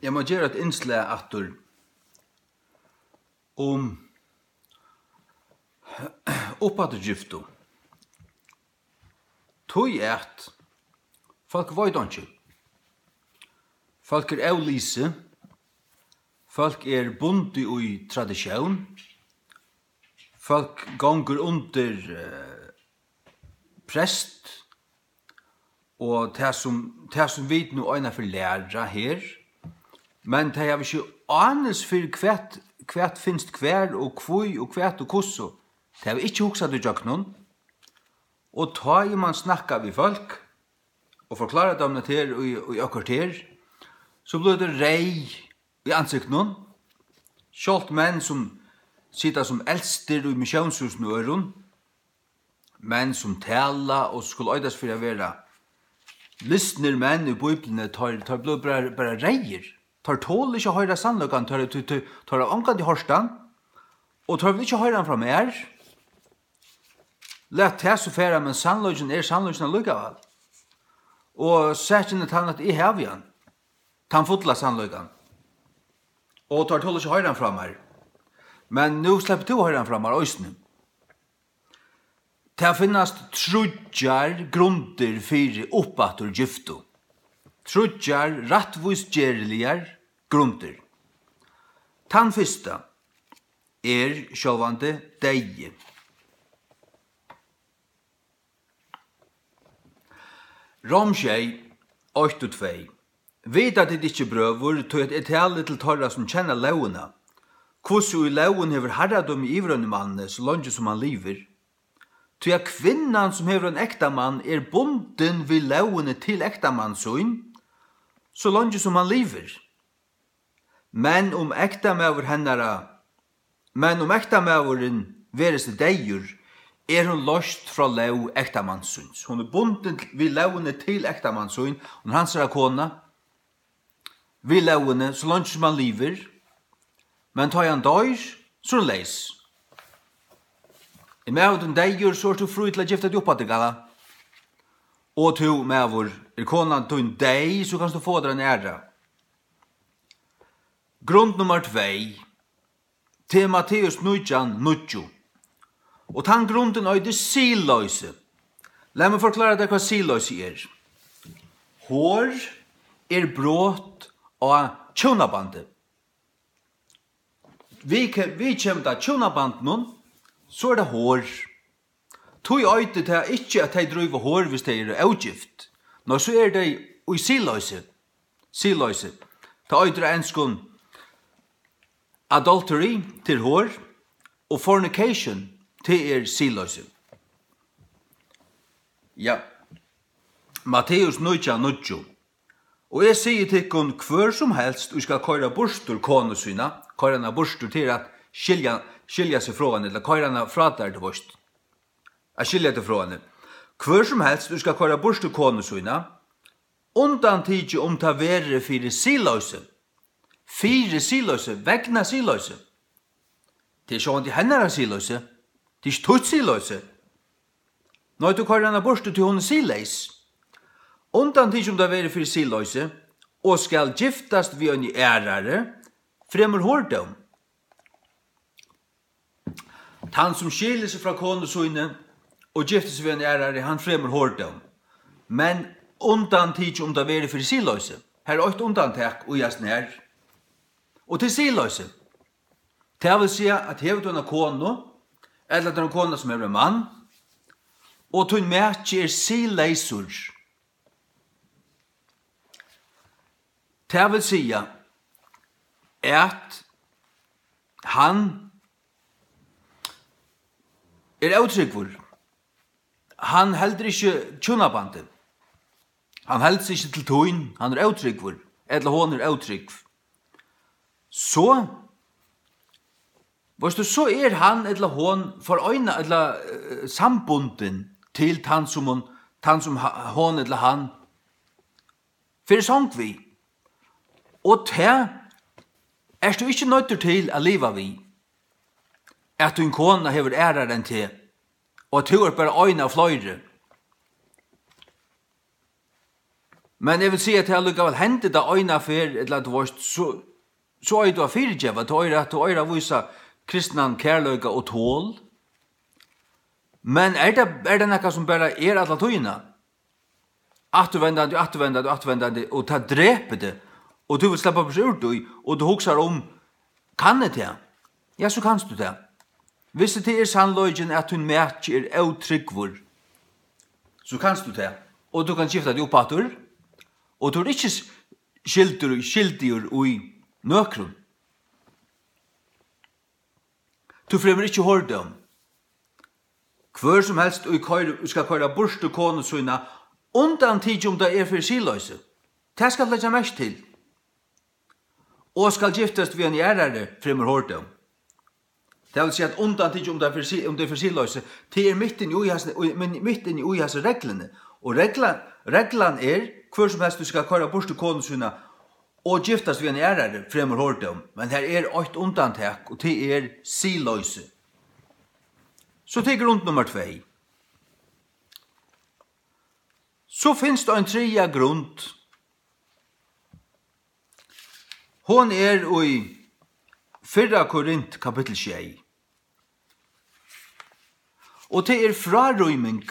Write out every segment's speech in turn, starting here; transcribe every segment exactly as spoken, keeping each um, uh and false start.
Eg má gera eitt innslag aftur um uppafturgiftu. Tí at fólk veit einki. Fólk er avlisið. Fólk er bundið í traditión. Fólk gongur undir, eh, prest, og tað sum, tað sum vit nú einaferð læra her, men tey hava ikki ánilsi fyri, hvat, hvat finst hvar og hví og hvat og hvussu. Tey hava ikki hugsað tað ígjøgnum. Og tá ið mann snakkar við fólk og forklárar teimum tað her í, í eitt korter, so blívur tú reyð í ansiktinum. Sjálvt menn sum sita sum elstir í missiónshúsum og øðrum, menn sum tala og skulu eitast fyri at vera lisnir menn í Bíbliuni, teir, teir blíva bara, bara reyðir. Teir tola ikki at hoyra sannleikan, teir, teir, teir, teir hava ongantíð hoyrt hann, og teir vilja ikki hoyra hann frá mær. Lat tað so fara, men sannleikin er sannleikin allíkavæl. Og sakin er tann, at eg havi hann, tann fulla sannleikan. Og teir tola ikki at hoyra hann frá mær. Men nú sleppur tú at hoyra hann frá mær eisini. Tað finnast tríggjar grundir fyri uppafturgiftu. Tríggjar rættvísgerligar grundir. Tann fyrsta er sjálvandi deyði. Rom sjey, eitt og tvey. Vita tit ikki, brøður, tí at eg tali til teirra, sum kenna lógina, hvussu ið lógin hevur harradømi yvir einum manni, so leingi sum hann livir? Tí at kvinnan, sum hevur ein ektamann, er bundin við lógini til ektamann sín, so leingi sum hann livir. Men um ektamaður hennara, men um ektamaðurin verður deyður, er hon loyst frá lóg ektamanns síns. Hon er bundin við lógini til ektamann sín, hon er hansara kona, við lógini, so leingi sum hann livir. Men tá ið hann doyr, so er hon leys. Er maður tín deyður, so ert tú frí til at gifta teg uppaftur, gala. Og tú, maður, er konan tín deyð, so kanst tú fáa tær eina aðra. Grund nummar tvey, tað er Matteus nítjan níggju. Og tann grundin eitur siðloysi. Lat meg forklára tær, hvat siðloysi er. Hor er brot á hjúnabandið. Við ke-, viðkemur tað hjúnabandinum, so er tað hor. Tí eitur tað ikki, at tey dríva hor, hvis tey eru ógift. Nei, so eru tey í siðloysi. Siðloysi. Tað eitur á enskum adultery, tað er hor, og fornication, tað er siðloysi. Ja. Matteus nítjan níggju. Og eg sigi tykkum, hvør sum helst, ið skal koyra burtur konu sína, koyra hana burtur, tað er at skilja, skilja seg frá henni, ella koyra hana frá tær, tú veist. At skilja teg frá henni. Hvør sum helst, ið skal koyra burtur konu sína, undantikið um tað verður fyri siðloysi. Fyri siðloysi, vegna siðloysi. Tað er sjálvandi hennara siðloysi. Tað er ikki títt siðloysi. Nei, tú koyrir hana burtur, tí hon er siðleys. Undantikið um tað verður fyri siðloysi, og skal giftast við eini aðrari, fremur hordóm. Tann, sum skilur seg frá konu síni og giftir seg við eini aðrari, hann fremur hordóm. Men undantikið um tað verður fyri siðloysi. Har er eitt undantak í hasum her. Og tað er siðloysi. Tað vil siga, at hevur tú eina konu, ella at tú hevur eina konu, sum hevur ein mann, og tín maki er siðleysur, tað vil siga, at hann er ótrúgvur, hann heldur ikki hjúnabandið, hann heldur seg ikki til tín, hann er ótrúgvur, ella hon er ótrúgv, so, veitst tú, so er hann ella hon foreina-, ella, eh, sambundin til tann, sum hon, tann, sum ha-, hon ella hann fer í song við. Og tað ert tú ikki noyddur til at liva við, at tín kona hevur aðrar enn teg, og at tú ert bara ein av fleiri. Men eg vil siga, at tað allíkavæl hendi tað eina ferð, ella, tú veist, so, so eigur tú at fyrigeva, tú eigur at, tú eigur at vísa kristnan kærleika og tol. Men er tað, er tað nakað, sum bara er alla tíðina? Afturvendandi, afturvendandi, afturvendandi, og tað drepur teg, og tú vilt sleppa burtur úr tí, og tú hugsar um, kann eg tað? Ja, so kanst tú tað. Viss tað er sannleikin, at tín maki er ótrúgvur, so kanst tú tað, og tú kanst skifta teg upp aftur, og tú ert ikki s-, skyldur, skyldigur í nøkrum. Tú fremur ikki hordóm. Hvør sum helst, ið koyr-, skal koyra burtur konu sína, undantikið um tað er fyri siðloysi, tað skal leggja merki til, og skal giftast við eini aðrari, fremur hordóm. Tað vil siga, at undantikið um tað er fyri si-, um tað er fyri siðloysi, tað er mitt inni í hasum, í, men mitt inni í hasi regluni. Og regla-, reglan er, hvør sum helst, ið skal koyra burtur konu sína, og giftast við eini aðrari, fremur hordóm. Men har er eitt undantak, og tað er siðloysi. So til grund nummar tvey. So finst ein triðja grund. Hon er í fyrra Korint kapittul sjey. Og tað er frárýming.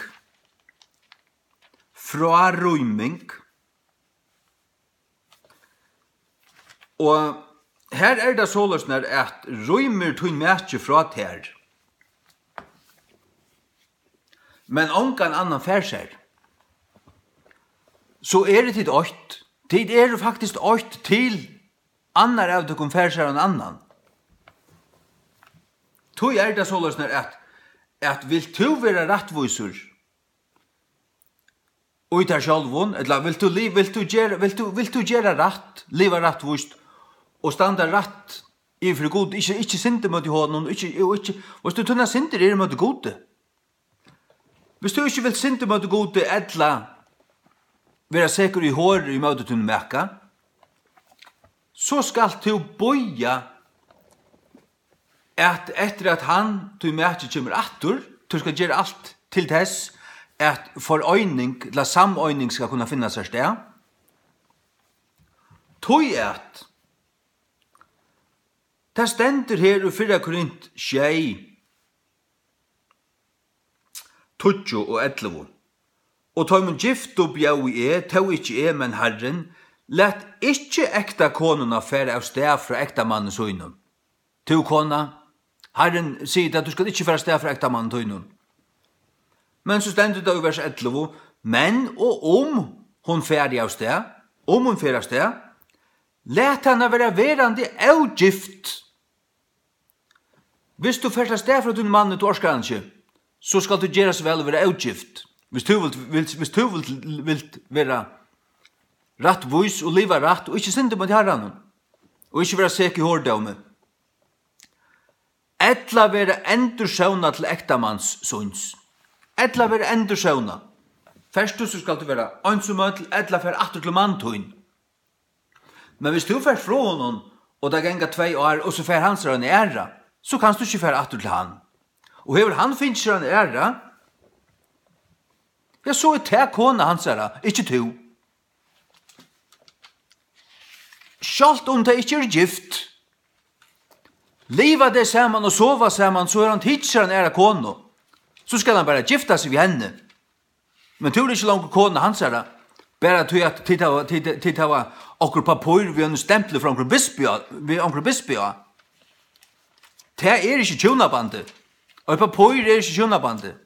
Frárýming. Og her er tað soleiðis, at rýmir tín maki frá tær, men ongan annan fær sær, so eru tit eitt. Tit eru faktiskt eitt til annar av tykkum fær sær ein annan. Tí er tað soleiðis, at, at vilt tú vera rættvísur í tær sjálvum, ella vilt tú li-, vilt tú gera, vilt tú, vilt tú gera rætt, liva rættvíst og standa rætt yvir fyri Gud, ikki, ikki synda ímóti honum, ikki, og ikki, veitst tú, tínar syndir eru ímóti Gudi. Viss tú ikki vilt synda ímóti Gudi ella vera sekur í hor ímóti tínum maka, so skalt tú bíða, at eftir at hann, tín maki, kemur aftur, tú skalt gera alt til tess, at foreining, ella sameining, skal kunna finna sær stað. Tí at tað stendur her í fyrra Korint sjey, tíggju og ellivu: Og teimum giftu bjóði eg, tó ikki eg, men Harrin, lat ikki ekta konuna fara av stað frá ektamanni sínum. Tú, kona, Harrin sigur tær, at tú skalt ikki fara av stað frá ektamanni tínum. Men so stendur tað í vers ellivu: Men og um hon fari av stað, um hon fer av stað, lat hana vera verandi ógift. Viss tú fert av stað frá tínum manni, tú orkar hann ikki, so skalt tú gera so væl at vera ógift. Viss tú vilt, vilt, viss tú vilt, vilt vera rættvís og liva rætt og ikki synda ímóti Harranum og ikki vera sek í hordómi, ella vera endursónað til ektamanns síns, ella vera endursónað. Fert tú, so skalt tú vera einsumøll, ella fara aftur til mann tín. Men viss tú fert frá honum, og tað ganga tvey ár, og so fær hann sær eina aðra, so kanst tú ikki fara aftur til hann. Og hevur hann fingið sær eina aðra, ja, so er tað kona hansara, ikki tú. Sjálvt um tey ikki eru gift, liva tey saman og sova saman, so hevur hann tikið sær eina aðra konu, so skal hann bara gifta seg við henni. Men tú ert ikki longur kona hansara, bara tí at tit hava, tit, tit hava okkurt pappír við einum stempli frá onkrum bispi á, við onkrum bispi á. Tað er ikki hjúnabandið. Eitt pappír er ikki hjúnabandið.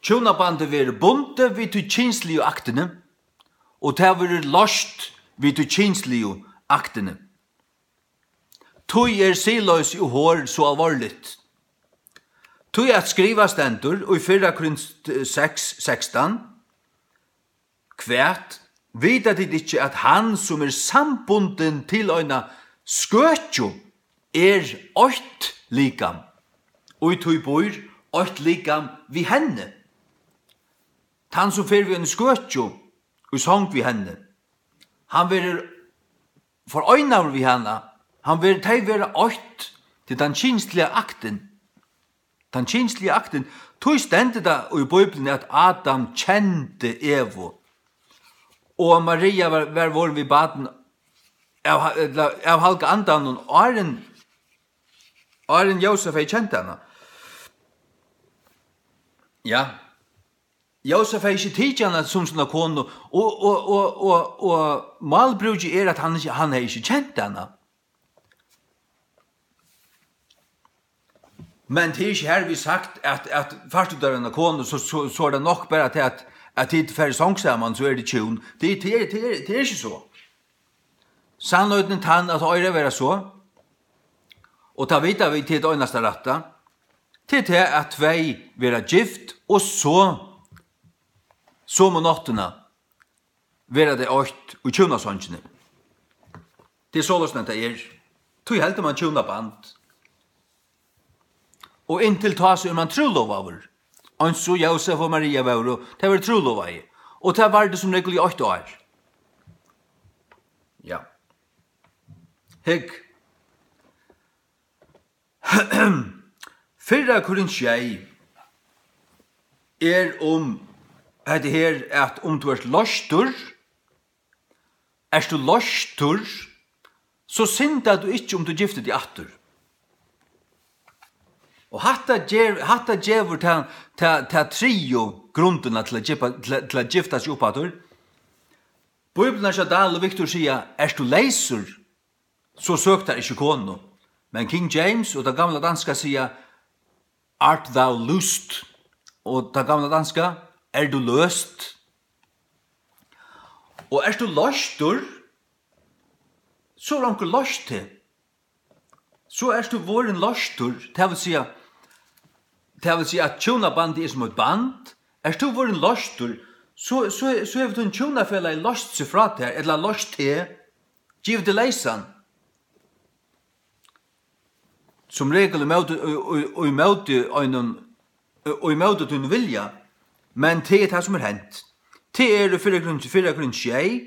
Hjúnabandið verður bundið við tí kynsligu aktini, og tað verður loyst við tí kynsligu aktini. Tí er siðloysi og hor so alvorligt. Tí at skrivað stendur í fyrra Korint seks sekstan: Hvat, vita tit ikki, at hann, sum er sambundin til eina skøkju, er eitt likam, og í tí býr eitt likam við henni? Tann, sum fer við eini skøkju í song við henni, hann verður foreinaður við hana, hann ver-, tey verða eitt, til tann kynsliga aktin. Tann kynsliga aktin, Tí stendur tað í Bíbliuni, at Adam kendi Evu, og Maria var, var vorðin við barn av, ella av Halga Andanum, áðrenn, áðrenn Jósef hevði kent hana. Ja, Jósef hevði ikki tikið hana sum sína konu, og, og, og, og, og málbrúkið er, at hann ikki, hann hevði ikki kent hana. Men tað er ikki hervið sagt, at, at fært tú tær eina konu, so, so, so er tað nokk bara til, at, at tit fara í song saman, so er tað hjún. Tað, tað er, tað er, tað er ikki so. Sannleikin er tann, at eigur at vera so, og tað vita vit, tað er tað einasta rætta, tað er tað, at tvey verða gift, og so, somu náttina, verða tey eitt í hjúnasongini. Tað er soleiðis, at tað er. Tí heldur mann hjúnaband. Og inntil tá, so er mann trúlovaður. Eins og Jósef og Maria vóru, tey vóru trúlovaði. Og tað vardi sum regul í eitt ár. Ja. Hygg. Fyrra Korint sjey er um hetta her, at um tú ert loystur, ert tú loystur, so syndar tú ikki, um tú giftir teg aftur. Og hatta ger, hatta gevur ta, ta, ta triðju grundina til at gifta, til, til at gifta seg upp aftur. Bíbliurnar hjá Dahl og Victor siga, ert tú leysur, so søk tær ikki konu. Men King James og tað gamla danska siga, art thou loosed? Og tað gamla danska, er tú løst? Og ert tú loystur, so er onkur loyst teg. So ert tú vorðin loystur, tað vil siga, tað vil siga, at hjúnabandið er sum eitt band. Ert tú vorðin loystur, so, so, so hevur tín hjúnafelagi loyst seg frá tær, ella loyst teg, givið teg leysan. Sum regul í móti, í, í, í móti einum, í, í móti tínum vilja, men tað er tað, sum er hent. Tað er í fyrra Korint, fyrra Korint sjey,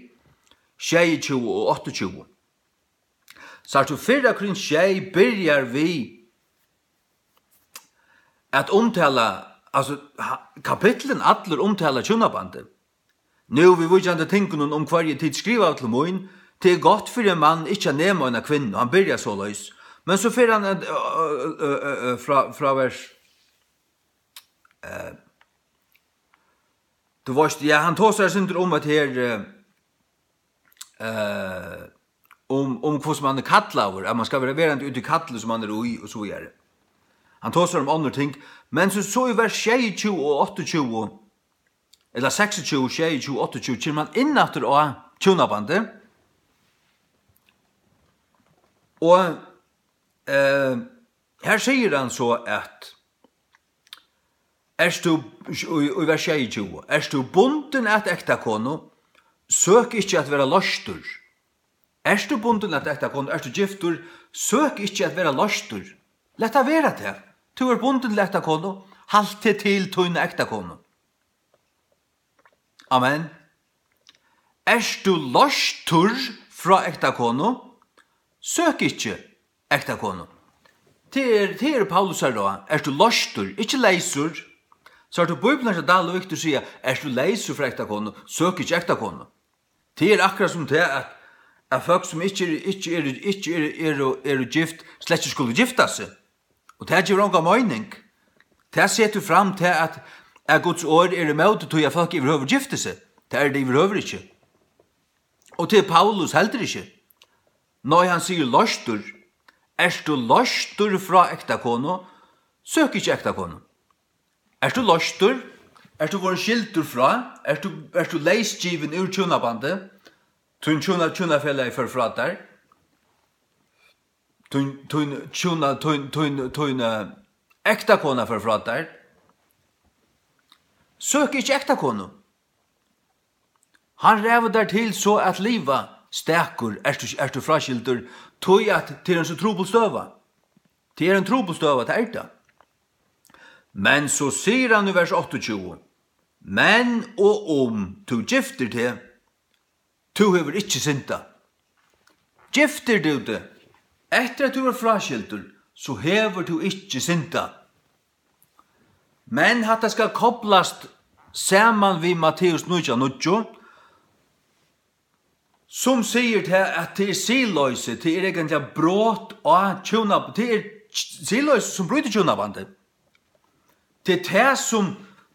sjeyogtjúgu og áttaogtjúgu. Sært tú, fyrra Korint sjey byrjar við at umtala, altso, ha-, kapitlin allur umtalar hjúnabandið. Nú, viðvíkjandi tingunum, um hvørji tit skriva til mín, tað er gott fyri ein mann ikki at nema eina kvinnu, hann byrjar soleiðis. Men so fer hann at, ø, ø, ø, ø, frá, frá vers, ø, tú veitst, ja, hann tosar eitt sindur um at her, ø, ø, um, um hvussu mann er kallaður, at mann skal vera verandi út í kallið, sum mann er í, og so víðari. Hann tosar um onnur ting, men so, so í vers sjeyogtjúgu og áttaogtjúgu, ella seksogtjúgu, sjeyogtjúgu, áttaogtjúgu, kemur mann inn aftur á hjúnabandið. Og, eh, her sigur hann so, at ert tú, í, í vers sjeyogtjúgu, ert tú bundin at ektakonu, søk ikki at vera loystur. Ert tú bundin at ektakonu, ert tú giftur, søk ikki at vera loystur. Lat tað vera tað. Tú ert bundin til ektakonu, halt teg til tína ektakonu. Amen. Ert tú loystur frá ektakonu, søk ikki ektakonu. Tað er, tað er Paulus her ráð. Ert tú loystur, ikki leysur? So er tað Bíblian hjá Dahl og Victor siga, ert tú leysur frá ektakonu, søk ikki ektakonu. Tað er akkurát sum tað, at, at fólk, sum ikki eru, ikki eru, ikki eru, eru, eru gift, slett ikki skulu gifta seg. Og tað gevur onga meining. Tað setur fram tað, at, at Guds orð er ímóti tí, at fólk yvirhøvur gifti seg. Tað er tað yvirhøvur ikki. Og tað er Paulus heldur ikki. Nei, hann sigur loystur. Ert tú loystur frá ektakonu, søk ikki ektakonu. Ert tú loystur? Ert tú vorðin skildur frá? Ert tú, ert tú leysgivin úr hjúnabandi? Tín hjúna-, hjúnafelagi fer frá tær. Tín, tín hjúna-, tín, tín, tín, eh, ektakona fer frá tær. Søk ikki ektakonu. Hann ræður tær til so at liva stakur, ert tú, ert tú fráskildur, tí at tað er ein so trupul støða. Tað er ein trupul støða, tað er tað. Men so sigur hann í vers áttaogtjúgu, men og um tú giftir teg, tú hevur ikki syndað. Giftir tú teg, eftir at tú ert fráskildur, so hevur tú ikki syndað. Men hatta skal koplast saman við Matteus nítjan níggju, sum sigur tað, at tað er siðloysi, tað er eigentliga brot á hjúnab-, tað er siðloysi, sum brýtur hjúnabandið. Tað er tað, sum,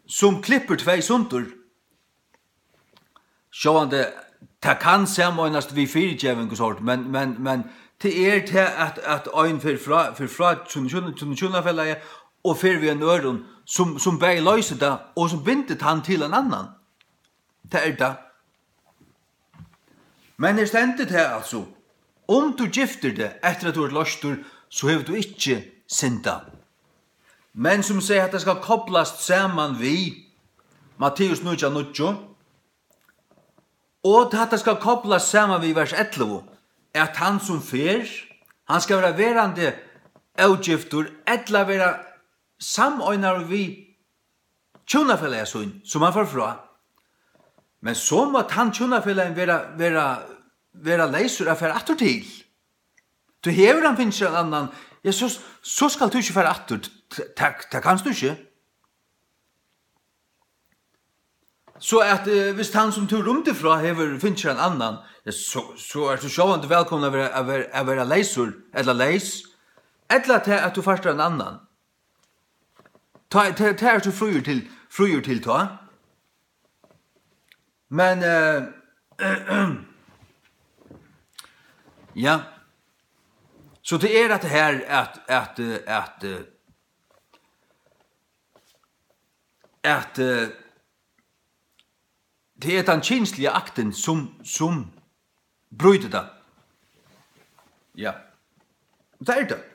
sum klippir tvey sundur. Sjálvandi, tað kann samanlíknast við fyrigeving og sovorðið, men, men, men tað er tað, at, at ein fer frá, fer frá sínum hjún-, sínum hjúnafelagi og fer við einum øðrum, sum, sum bæði loysir tað og sum bindur tann til ein annan. Tað er tað. Men her stendur tað altso, um tú giftir teg eftir at tú ert loystur, so hevur tú ikki syndað. Men sum eg sigi, hetta skal koplast saman við Matteus nítjan níggju, og hatta skal koplast saman við vers ellivu, at hann sum fer, hann skal vera verandi ógiftur ella vera sameinaður við hjúnafelaga sín, sum hann fór frá. Men so má tann hjúnafelagin vera, vera, vera leysur at fara aftur til. Tí hevur hann fingið sær ein annan, ja, so, so skalt tú ikki fara aftur. T-, tað, tað kanst tú ikki. So at, eh, hvis hann, sum tú rýmdi frá, hevur fingið sær ein annan, ja, so, so ert tú sjálvandi vælkomin at vera, at vera, at vera leysur, ella leys, ella tað, at tú fært tær ein annan. Tá, tá, tá ert tú fríur til, fríur til tá. Men, eh, ja. So tað er at her, at, at, eh, at, eh, at, eh, tað er tann kynsliga aktin, sum, sum brýtur tað. Ja. Tað er tað.